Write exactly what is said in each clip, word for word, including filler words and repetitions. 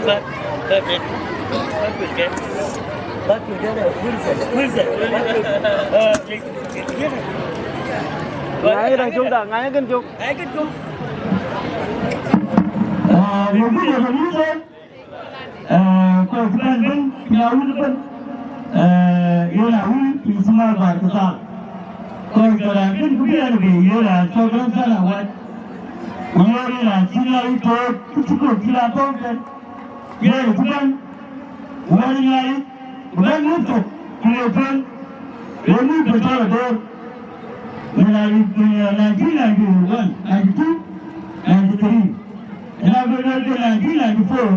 Ŋa ye daŋ cök da, ŋa ye kën cök? Aa, wek bï yök ë mïth ëbɛ̈n, ee, kɔc kë bɛ̈n bɛ̈n, ku ya wun ëbɛ̈n, ee, yen a wun piny Sumail Bahr Kathal. Kɔc ke raan kën ku bï ɛn bï yen raan cɔl Garaŋ Thiaŋ Awac. Ku yen raan cï Nhialic toot, ku cï kɔc cï raan thɔ̈ɔ̈ŋ tën. Yen ku bɛ̈n, wɛ̈t Nhialic, ku bɛ̈n mïth tök, ku le tueŋ, le mïth bï cɔl adoor. Yen a yï, yen nineteen ninety-one, ninety-two, ninety-three. Yen a bï lueel ke nineteen ninety-four,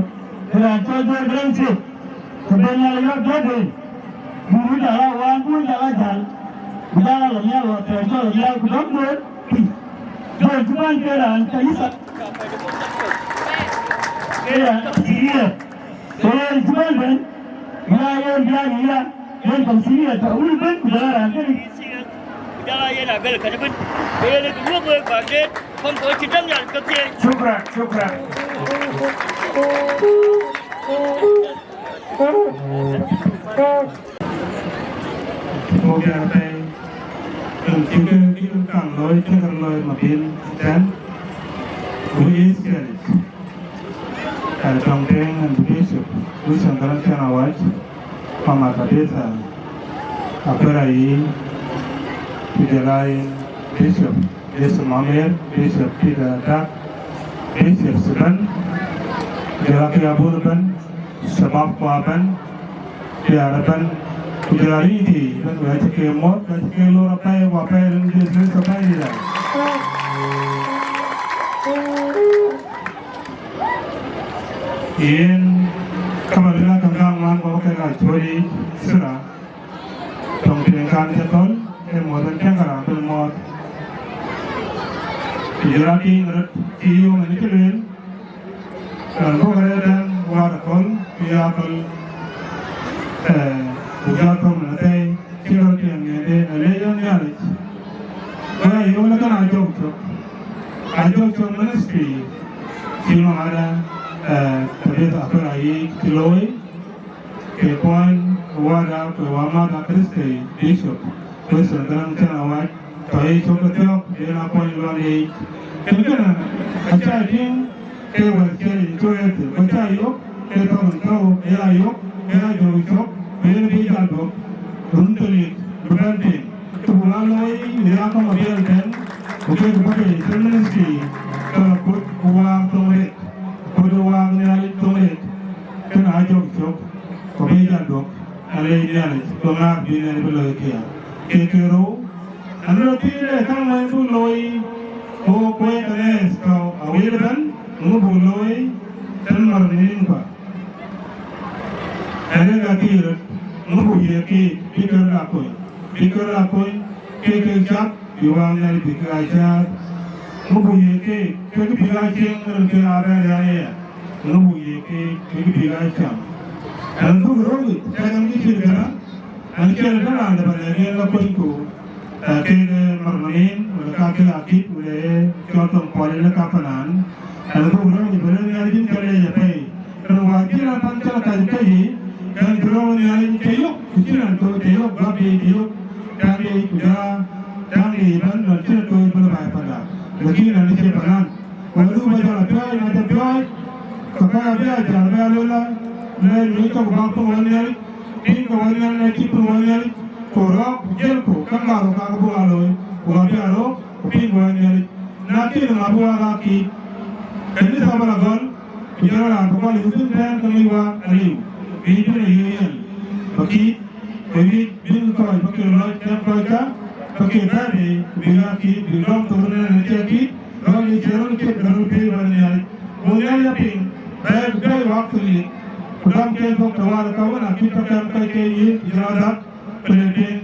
ke raan cɔl George Garaŋ Thiek, ke ben Nhialic yɔ̈ɔ̈k jɔt en. Bï wïc ala wan, ku wïc ala jäl, ku jal ala mial wɔ thɛɛr cɔl mial, ku dɔ̈k duëër piny. George cï bɛ̈n ke raan kanitha, ke raan cï riɛɛr. Ke yen cï bɛ̈n bɛ̈n, bï aa yen bï aa yï ya, yen tɔŋ cï yen tɔ̈ wun ëbɛ̈n, ku jɔl aa raan kënë. Ku jɔl aa yen abël kënë ëbɛ̈n. Ke yen ë kë luɔ̈k wek bäk deet, kɔn ke cï däŋ yal ke thiëëc. Shukran, shukran. Wo biäk apɛi, rin cï ke, cï ke kaŋ looi, cï ke looi mabil tɛ̈n, ku ye Israel. Aa, tɔŋ tëŋ and Bishop Wilson Garaŋ Thiaŋ Awac, Mama Tabitha Aper Ayii, ku jɔl aa yen Bishop Jason Mamer, Bishop Peter Adak, Bishop ëbɛ̈n, ku jɔl aa ke abun ëbɛ̈n, shabab kua ëbɛ̈n, diäär ëbɛ̈n, ku jɔl aa riɛnythii ëbɛ̈n, wek acï ke muɔ̈th, wek acï ke lor apɛi, ku apɛi rin Yecu Kërtho apɛi dït. Yen, ka ba lueel akäŋ kaŋuan, ku ba kek aa cuɔ̈ɔ̈c yiic, sira, tɔŋ tëŋ kan cä thɔ̈l, ee muɔ̈th ɛn cäŋ ke raan bï muɔ̈th. Ku jɔl aa tïŋ röt cï yöŋ ɛn cï lueel, raan bɔ̈ ke rɛ̈ɛ̈r tɛ̈n wäär aköl, ku ya aköl, ee, ku jɔl thök në thɛɛi, cï röt piɛŋ ŋiɛ̈ɛ̈nde, alec ɣɛn Nhialic. Ku ya yöŋ ënë kënë ajɔk cök, ajɔk cök ministry, cï mama da, ee, Tabitha Aper Ayii cï looi, ke kuɔny wäda ku wämäda Krïtho Bishop, Wilson Garaŋ Thiaŋ Awac, tɔ̈ ye cök ke thiɔ̈k, yen akuɔny luɔn yiic. Kën kënë, acä tïŋ ke wɛ̈t cï Yecu ëtök, ku cä yök, ke thɔ̈n thou, ë ya yök, ke ya jɔ̈ɔ̈k cök, ku yen bï jal duɔ̈k, run thiliik, bï bɛ̈n piŋ. Ku buk aa looi në ya kɔm abiɛl tɛ̈n, ku kek bäk ë cï ministry, ke la kut ku waak thoŋ ret, kut waak Nhialic thoŋ ret, kënë ajɔk cök, ku bï jal duɔ̈k, alec Nhialic, ku ŋaak bï Nhialic bï looi këya. Kek ke rou, an, röt thïn de käŋ wën buk looi, ku kuec ke rɛɛth tɔ̈u awël ëbɛ̈n, ŋö buk looi, tën mär në rin kua. Ɛn ë ka kï röt, ŋö buk ye keek, bï kek röt aa kony, bï kek röt aa kony, ke kek cath, bï Wä Nhialic bï kek aa cääth. Ŋö buk ye keek, kek bï aa cieŋ rin ke aa bɛ̈n rial aya. Ŋö buk ye keek, kek bï aa cam. Ɛn dhuk rööric, tɛ̈k ɛn kë cït kënë, ɛn cïn tɛ̈ raan dɛ̈ bä lɛ̈k yen la konyku. Ee, kek, ee, marmanin, wala ka kek akït, wala ee cɔl thoŋ puɔl ënë ka panan, ɛn buk rööric bï röt Nhialic yïn cɔl ë ye pɛ̈i. Rin wäär cï raan pan cɔl kac pɛ̈i, kën bï rööric Nhialic cï yök, ku cï raan tɔ̈u cï yök, guäp yiic cï yök, tɛ̈m yiic, ku jɔl tɛ̈m yiic ëbɛ̈n, nɔn cï raan tɔ̈u bï lɔ baai panda. Lakin raan cie panan. Wëldu bä jɔl a piɔ̈ɔ̈c, na cä piɔ̈ɔ̈c, ke kɔc abï a jäl bï a lueel, lueel, lueel cök bäk piŋ wä Nhialic, piŋ ke wä Nhialic, na cï piŋ wä Nhialic, ku rɔ̈ɔ̈k, ku jiëlku, ke ŋaar ku kak buk a looi, ku abï a röök, ku piŋ wä Nhialic. Na cïn ŋa bï wak aa kiit, ke ni thabar agɔl, ku jɔl raan bï kɔc ë thïn tɛ̈ɛ̈n ke ŋic wak aliu, bï tën ë yiëëyɛn, bä kiit. Ke wïc bïk kɔc bä ke lɔc tɛ̈m kɔckä, bä ke bɛ̈ɛ̈i, ku bïk aa kiit, bïk dɔm thok ënɛn ë cï aa kiit, lɔc ë cï röl ciët bä röl pïïr bä Nhialic. Ku Nhialic apiŋ, bɛ̈ɛ̈i ku bɛ̈ɛ̈i wak thiliik, ku dɔm ke thok tɛ̈wäär ë ka wën aa kiit tɔ kɛm kɔc ke yïn, ku jɔl adhak, ku le piŋ,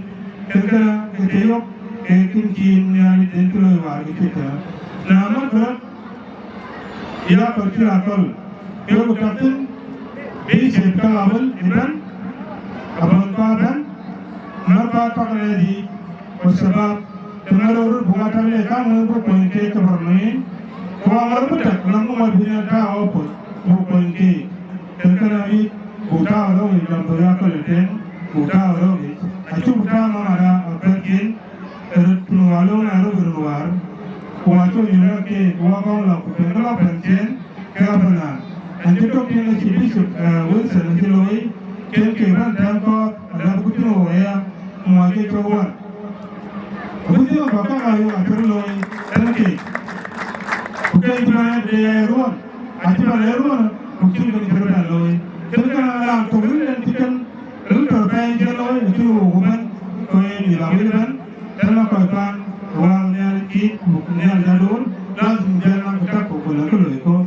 kën kënë ke cï yök, ke kën cï Nhialic den cï looi wäär ke cït tënë. Na mat bï rɔt, ya kɔc cï raan thɔl, ke ku tɔ̈ thïn, bishop ka awël ëbɛ̈n, abɔ̈n kua ëbɛ̈n, mär kua tɔ̈ ke rɛ̈ɛ̈r yiic, ku shabab, të mär röt buk aa tɔ̈ le kaŋ wën buk kony keek ke bär nɔm, ku aŋör bï tɛ̈k nɔm ŋuɔt bï yen tääu apuɔ̈th buk kony keek. Ee kënë awïc buk tääu rööric, jam thok ya köl ë tëŋ, buk tääu rööric. Acuk tääu nɔn ada apɛ̈rkin, röt piny wäär lɔ Nairobi röt wäär, ku acuk nyuɔ̈th ke wä kɔn lɔ ku tëŋ ke lɔ pɛ̈n cen, ke apɛn an. Ɛn cï tök tiŋ acï Bishop, eh, Wilson acï looi, cen ke bɛ̈n tɛ̈ɛ̈n kɔ̈th, alɛ̈th ku tïŋ wɔ aya, muɔɔc ke cök wän. Ku thiëëk kɔ̈k käŋ ayök acï röt looi tënë keek. Ku ke cï bɛ̈n de ruɔ̈n, acï bɛ̈n de ruɔ̈n, ku cïn kë cï bɛ̈n looi. Tënë kën raan tök ril en cï kën ril tɔ̈ pɛɛi cï looi, acï wok ku bɛ̈n, ku ee mïth abï bɛ̈n, tënë kɔc kuan, wäär nhial cït, buk nhial jadun, lazim bï jal naŋ kë tak ku ku lë kë loi kɔ̈u.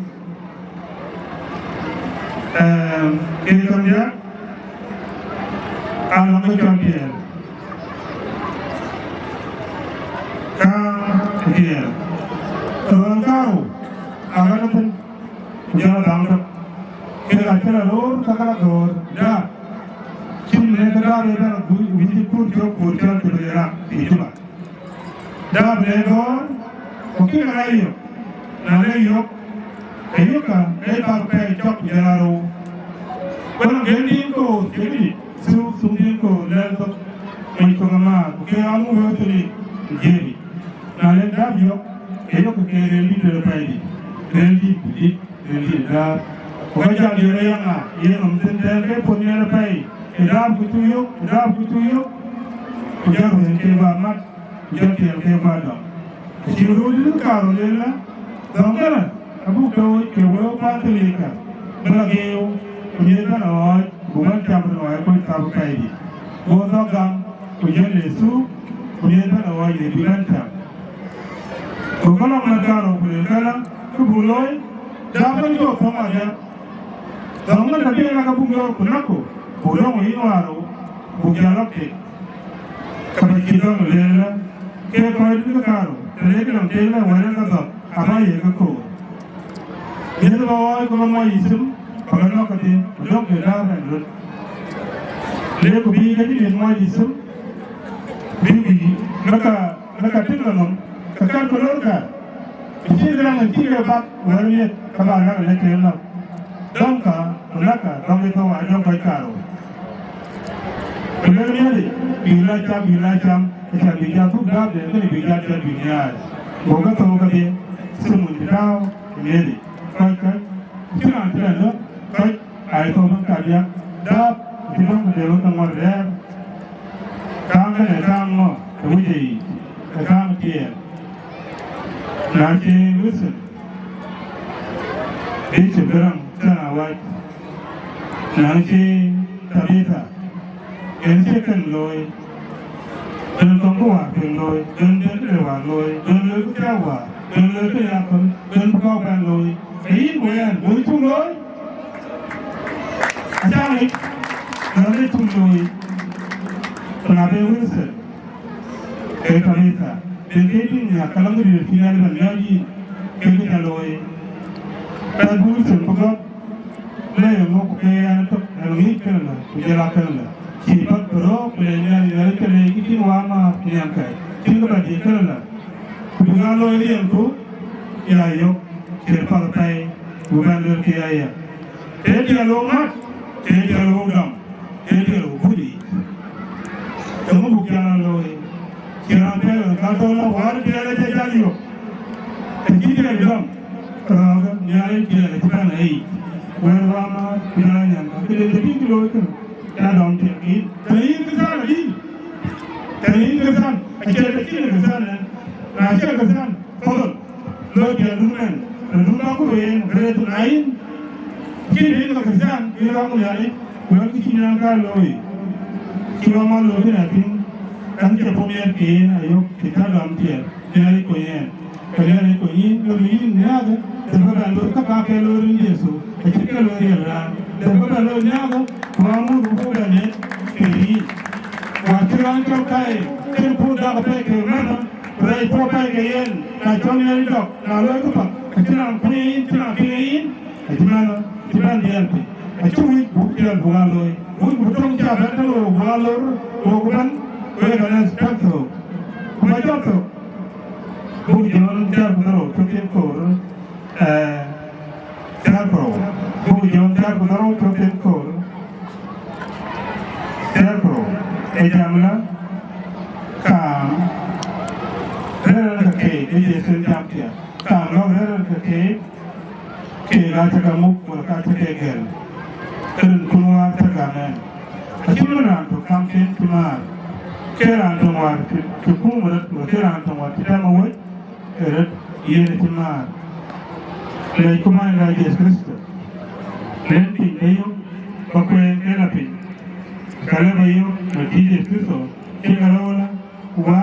Ehm, ke käŋ diäk, alɔŋ ke cɔl tiɛɛl. Ka tiɛɛl. Röör karou, aɣäth thïn, ku jɔl dhaŋ tök. Ke ka cï la röör, ka ka la röör, daap. Cïn ne ke daap ë bɛ̈n, wic, wic kur cök, kur cök, cï bï rak, cï Juba. Daap le gɔ̈ɔ̈r, ku kï ŋa yök, na le yök, ke yök ka, ke bäk pɛɛi cɔk jɔl arou. Ku na gɛ̈n din koor, ke dït, thuk, thuk din koor, lɛl thok, mony thok amääth, ku ke ɣɔn wëu thïn, ku jiëëri. Na le daap yök, ke yök ke rel dït rel pɛɛi dït, rel dït, dït. Rel dït daap. Ku ka jam diɛt aya ŋa, yen nɔm thïn tɛ̈ɛ̈n ke puɔ̈th miɛt apɛi, ë daap ku cuk yök, ë daap ku cuk yök, ku jɔl ruëëny ke bä mat, ku jɔl tiɛɛl ke bä dɔm. Acï röördït karou lëlë, dhɔ̈ŋ kënë, abuk tooc ke wëu kuath thiliikä, bï la geeu, ku miɛt bɛ̈n aɣɔɔc, ku bɛ̈n cam rin ɣɔɔc kuc thap apɛidït. Go dhɔ̈k gam, ku jɔl le thuuk, ku miɛt bɛ̈n aɣɔɔc le bï bɛ̈n cam. Ku ka lɔk mat karou ku lëlkë la, kë buk looi, daap bɛ̈n jɔ thɔ̈ŋ adï. Dhɔ̈ŋ ŋö tɔ̈ piɛth la ka buk yɔ̈ɔ̈k ku näkku, buk dɔ̈ŋ yïn wäärou, buk jal lɔk tek. Ka bä cï dhɔ̈ŋ lëlë, ke kɔc dït karou, të le këdäŋ tek la wɛ̈t en ka dhɔ̈k, aba ye ke koor. Miɛt bä ɣɔɔc ku bä muɔc yï thïm, bä ke nɔ̈k kedhie, ku dɔ̈ŋ de daap rɛn röt. Le ku bï ke cï miɛt muɔc yï thïm, bï bï, bä ka Në ka tïŋ lɔ nɔm, ke kɛ̈n ku lor kɛ̈ɛ̈r. Ku cïn rɛ̈ŋ ë cï ke bak wɛ̈ɛ̈r miɛt, ke bä näk ë lec ke lɔ̈k. Dɔ̈ŋ ka, ku näk ka, dɔ̈ŋ ë thou aa dɔ̈ŋ kɔc karou. Ku lek miɛt, bï la cam, bï la cam, ë cam bï jal dhuk dääp de kënë bï jal jɔt bï nhiaar. Go ke thou kedhie, thimon bï tääu ë miɛt. Kɔc kɔc, cïn raan cï rɛ̈n lɔ, kɔc, aa ye thou bï kadiäk, dääp, cï dɔ̈ŋ ku dee wek ke ŋuɔt rɛ̈ɛ̈r. Kaaŋ kënë kaaŋ ŋö, ë wec ë yic, ë kaaŋ tiɛɛl. Na cï Wilson, Bishop Garang Tana White, na cï Tabitha, en cï kën looi, en kɔŋ kë wäär piŋ looi, en den këde wäär looi, en looi kë thiaak wäär, en looi kë yakön, en bï kɔ̈k bɛ̈n looi. Ke yïn ku ɛn, wën cuk looi? Acä ŋic, na le cuk looi, ku na be Wilson, ke Tabitha, ben ke tïŋ nhiäk, ka lɔ ŋö dït cï Nhialic bɛ̈n miɔɔc yïn, ke kë ca looi. Bɛ̈n bï Wilson bï gɔ̈k, le ye ŋö ku ke ɛn ëtök, ɛn ŋic kënë lɔ, ku jɔl a kënë lɔ. Cï path bï röök, ku le Nhialic, Nhialic kënë yï cïn wämääth nhiamkë, cïn kë bä diëk kënë lɔ. Ku bï ŋa looi riɛnku, ya yök, cït path apɛi, ku bɛ̈n luelkï aya. Tëë tiɛɛl wok mat, tëë tiɛɛl wok dɔm, tëë tiɛɛl wok buth yiic. Eeŋö buk jal a looi? Cïn raan piɛth ɣɔn ka thou lɔ wäär tiɛɛl acä jal yök. Të cï tiɛɛl dɔm, rɔ̈ɔ̈kë Nhialic tiɛɛl acï bɛ̈n ayic. Wɛ̈ɛ̈r wämääth, ku jɔl a nyankäŋ, këden të bï kë looi kënë. Ya dɔm tiɛɛl yïn. Tënë yïn kë than adï? Tënë yïn kë than, acie të cïn kë than ɛn. Na cie kë than, fadhal, loi piɛndun mɛn, të dun bä ku rou yen, rɛ̈ɛ̈r na yïn. Cïn të yïn kë than, yïn rɔm Nhialic, wɛ̈ɛ̈r kë cï nyankäi looi. Cï rɔm a looi kënë atïŋ, ɛn cï puɔ̈u miɛt ke yen ayök, cï tha dɔm tiɛɛl, Nhialic kony ɛn. Ke Nhialic kony yïn, ke yïn nhiaakë, dɛ̈t bä bɛn looi kä ka ke looi rin Jethu, acït ke looi riɛl raan. Dɛ̈t bä bɛn looi nhiaakë, ku aŋuut buk bɛn yen ke yïn. Wäär cï raan cɔl Kain, cïn puɔ̈u dak apɛi ke mɛnhë, ku rɛɛc puɔ̈u apɛi ke yen, na cɔl Nhialic dɔk, na looi këpath, acïn raan kuny ë yïn, cïn raan piŋ ë yïn, acï mɛnhë, cï bɛ̈n diɛɛl piny. Acï wïc buk tiɛɛl buk aa looi, wïc buk töŋ cä bɛ̈n tënë ɣok buk aa lor, ɣok bɛ̈n, wek aa respect thok. Ku bä jɔl thok. Buk Jɔn thiäär ku dhorou, cök cï koor, eh, thiäär ku rou. Buk Jɔn thiäär ku dhorou, cök Kaam rɛ̈ɛ̈r ke keek, ë Jethu jam thiɛ̈k, kaam lɔ̈k rɛ̈ɛ̈r ke keek, keek aacï ke muk wala ka cï ke gɛ̈l, ke rinkun wäär cï gam ɛn. Acïn raan tök kam cïn cï määr, ke raan töŋ wäär cï, cï kuum röt, wala ke raan töŋ wäär cï tɛ̈m awöc, ë röt yen cï määr. Lɛc ku mäny ka Jethu Krïtho, lɛ̈n piny ë yök, ba kueen ke la piny, ka lë ba yök, ba cï Jethu Krïtho cï ke röör, ku wä,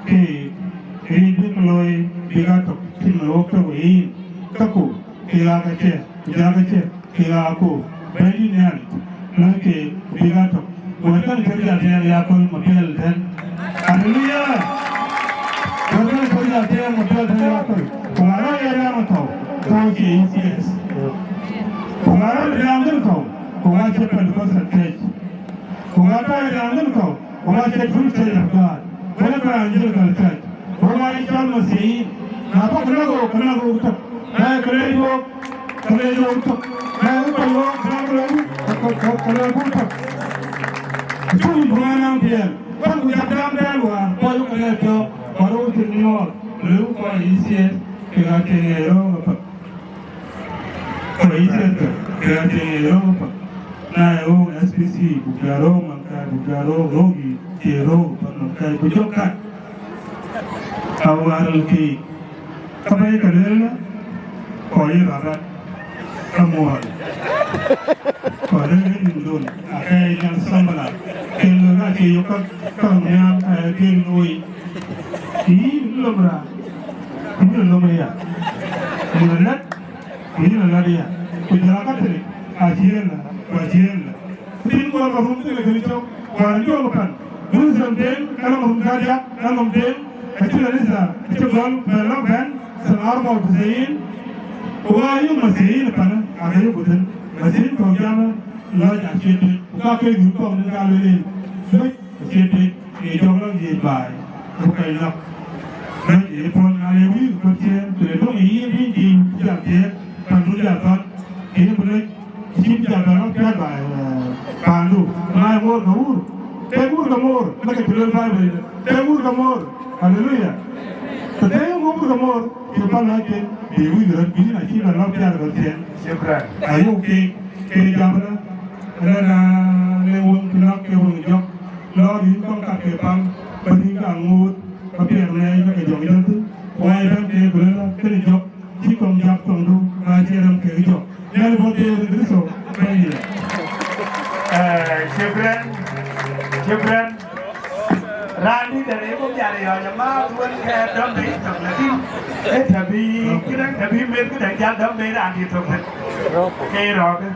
ke riëëc bï ke looi bïk aa tök, cïn ë wok tök ë yïn, käku, kek aa ka cië, ku jɔl ka cië, kek aa ku, Bɛ̈nydït Nhialic, lɔ̈ŋ keek bïk aa tök. Wɛ̈t kën cï jal tɛ̈ɛ̈n ya köl mapiɛl tɛ̈n. Aleluya! Wɛ̈t kën cï jal tɛ̈ɛ̈n mapiɛl tɛ̈n ya köl. Ku ŋa rɔt ye riɛm thou, thou cie E C S. Ku ŋa rɔt riɛm kën thou, ku ŋa cie Pentecostal Church. Ku ŋa tɔ̈ ye riɛm kën thou, ku ŋa cie True Church of God. Wala Evangelical Church. Ku ŋa ye cɔl Masihiyin. Na bɔ̈ kë lɔ̈k ɣok, kë lɔ̈k ɣok tök. Na ye kë lɛc ɣok, kë lɛc ɣok tök. Na ye kë lɔ̈k ɣok, kë lɔ̈k ɣok, kë, kë, kë, kë lɔ̈k ɣok tök. Acuk bï ŋa naŋ tiɛɛl. Kɔn ku jam dam dɛ̈ɛ̈l wäär, kɔc ku lɛc piɔ̈u, kɔc rou cïn nyuɔɔth, lëu kɔc E C S, kek aa tïŋ ë röök apath. Kɔc E C S kek aa tïŋ ë röök apath. Na ye röök S P C, buk jal röök Mankai, buk jal röök, röök yic, cie röök apath Mankai, ku jɔk kat. Awär keek. Ka bɛ̈i ka lueel, kɔc ë rɔt rat, ka muɔɔr. Kɔc rëër ë nïmdun, akɛ̈ɛ̈c nhial sambala, kel ŋa cie yök ka, ka nhial, eh, kel woi. Yïn lom raan, yïn lom aya. Yïn lom aya, ku yïn lom aya. Ku jɔl aa ka tëde, acie la, ku acie la. Piny ku rɔt ka rum thïn ë kënë cök, wäär jɔɔk ë pan. Jerusalem den, ka nɔm rum kadiäk, ka nɔm den, acï kanitha, acï gɔl, bɛ lɔ bɛ̈n, sana arba wa tisiin, ku ka yök Masihiyin ë panë, aa ke yök thïn. Masihiyin kɔ̈k jam ë, lɔc acie tek, ku ka ke nyuc kɔ̈k në ka lueel en, lɔc acie tek, ye jɔk lɔ yiëc baai, ku kɔc lɔ̈k. Lɔc ye puɔl na le wïïk ë kuöt ciëën, ku le döŋ ë yïn bï yïn jiim, jal thiëëk, pan du jal thɔ̈n, ke yïn bï lɔc. Cïn jal bɛ rɔt piath ba, eh, paandu. Na ye moor ke wuur. Tëëk wuur ke moor, lëk ke cï lueel Baibul, tëëk wuur ke moor. Aleluya. Të tëëk wuur ke moor, cï päl lɔc cin, bï wïc röt, bï yïn acï bɛ rɔt piath röt cin. Shukran. Ayok keek, ke jam rɔt, rɔt, rɔt, le wëŋ cï lɔ̈k ke wëŋ jɔ̈k. Lɔɔr yïn kɔn kat ke pal, bä yïn ka ŋoot, bä piɛth nɛɛc bä ke jɔŋ jɔ̈k thïn. Ku wɛ̈ɛ̈c bɛ̈n keek ku lëlä, kënë jɔ̈k. Cï kɔŋ jam thoŋdu, na cï rem kek jɔk. Nhialic bɔ̈ thiëëc ë Kërtho, Bɛ̈nydït. Eh, shukran, shukran. Raan dït dɛ̈ rëër bɔ̈ jal yɔ̈ɔ̈c, ama wën kë dɔm bei tök, lakin ë tɛ̈ bï këdäŋ, tɛ̈ bï meth këdäŋ jal dɔm bei raan dït tök thïn. Ke rɔ̈ɔ̈kë.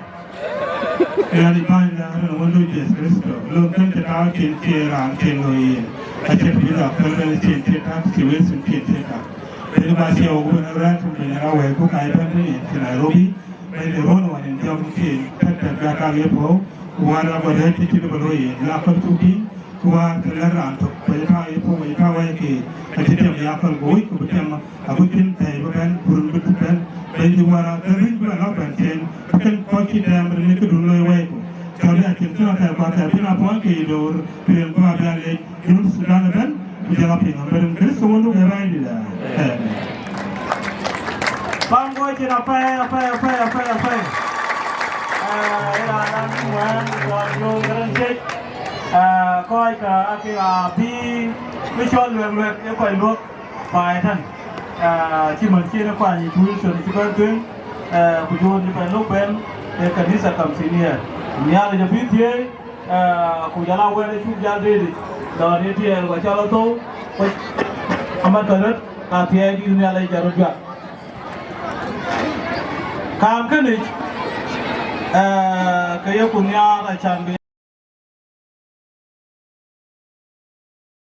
Nhialic Bänyda, rin Wëndu Jethu Kërtho, löŋ kën cï tääu cin cie raan cin looi yen. Acïn bï dhɔ̈k thöl bɛ̈n cin cie tak, cie wël cin cin cie tak. Bɛ̈ny ba cie wok bɛ̈n rɛ̈ɛ̈r tïŋ bɛ̈ny ë ɣa wɛ̈ɛ̈r ku ka ye bɛ̈n tënë yen cïn Nairobi. Bɛ̈ny de ruɔ̈n wan yen jɔk cin tɛ̈k tɛ̈k bï atak ye puɔ̈u. Ku wään abɔ̈ dɛ̈ɛ̈c cï cïn bï looi yen. La kɔc cuk tïŋ, ku wäär të lɛ̈k raan tök, bɛ̈ny tääu ye puɔ̈u, bɛ̈ny tääu wɛ̈ɛ̈r keek. Acï tiɛm ya päl ku wïc ku bï tiɛm. Agut cïn thɛɛi bï bɛ̈n, ku run bï dhuk bɛ̈n, bɛ̈ny dït wäär adhil rïc bï bɛ lɔ̈k bɛ̈n ciëën, bï kën kɔc cï tɛɛm rin ë këdun looi wɛɛiku. Cɔl bï acïn thïn athɛɛr ku athɛɛr bï na puɔ̈ny ke ye door, piɛŋ bï abï alec, Junub Thudan ëbɛ̈n, ku jɔl a piŋ ëbɛ̈n. Kërtho Wëndu ke Bɛ̈nydït. Amen. Bäm guɔ cin apɛi, apɛi, apɛi, apɛi, apɛi. Eh, ë raan raan bï wɛ̈ɛ̈n, jɔl jɔl gërën cec. Eh, kɔc ka akï abï, bï cɔl luɛk luɛk, ë kɔc luɔk. Baai tɛ̈n, ah, cïmën cï en kuany Wilson cï bɛ̈n tueŋ, eh, ku John cï bɛ̈n lok bɛ̈n, ee kanitha kamthiniya. Nhialic abï thiëëi, eh, ku jɔl a wɛ̈t acuk jal deetic, lɔn ye tiɛɛl ku acɔl athou, ku amat ke röt, ka thiëëi dït Nhialic jɔt röt juak. Kaam kënë, eh, ke yeku nhiaar acan bï